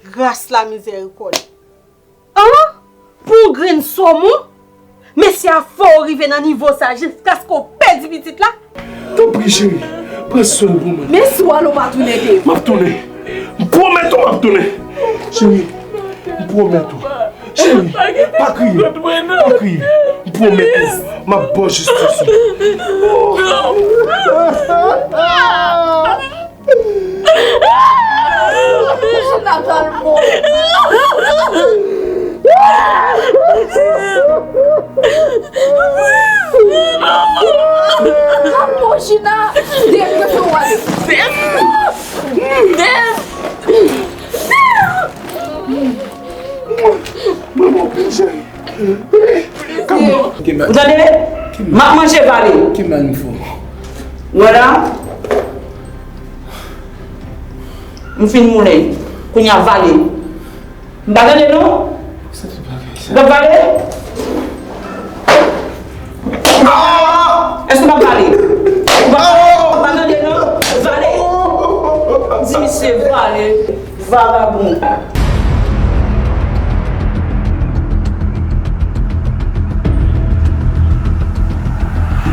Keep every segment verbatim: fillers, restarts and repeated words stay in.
Gras la mizèrikòd. An? Pou yon grenn somon? Mesye a fè w rive nan nivo sa jiskaske w pèdi pitit la? Tanpri, cheri, pran swen pou mwen. Men si w ale, w pa tounen, Dave. M ap tounen. M pwomèt ou m ap tounen. Cheri, m pwomèt ou. Cheri, pa kriye. Pa kriye. M pwomèt ou, m ap ba w jistis ou. Regina talman. Regina, Dave, kote w ale? Dave! Dave! Manman, cheri. Ou tande? M ap manje, vale. Ki mal m fè w? Wè la. M fin moulen. Kounye a, vale. M pa tande non. Sa se bagay sa. Ou p ap vale? Èske w p ap vale? Ou p ap, ou p ap tande non? Vale. Di misye vale. Vagabon.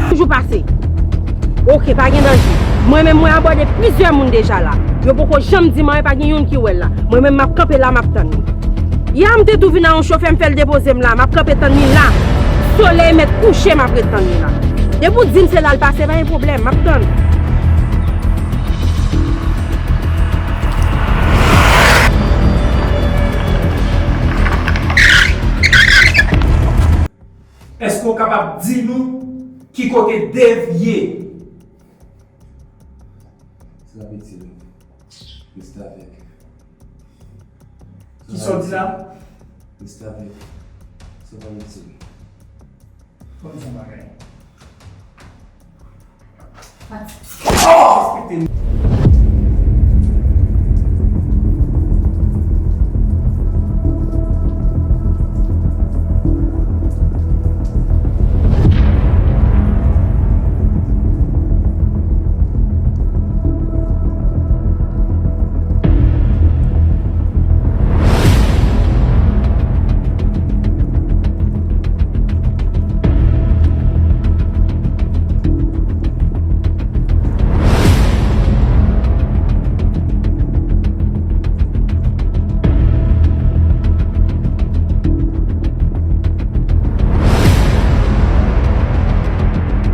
Toujou pase. Oke, pa gen danje. Mwen menm, mwen abòde plizyè moun deja la. Yo poko janm di m anyen, pa gen youn ki wè l la. Mwen menm, m ap kanpe la, m ap tann li. Yè, m te tou vin a yon chofè, m fè l depoze m la. M ap kanpe tann li la. Solèy mèt kouche, m ap ret tann li la. Depi w di m se la l pase, pa gen pwoblèm, m ap tann. Èske w kapab di nou ki kote Dave ye? Sa vle di, restavèk. Kisa w di la? Restavèk. Sa vle di. Kòm sa bagay. Respekte m.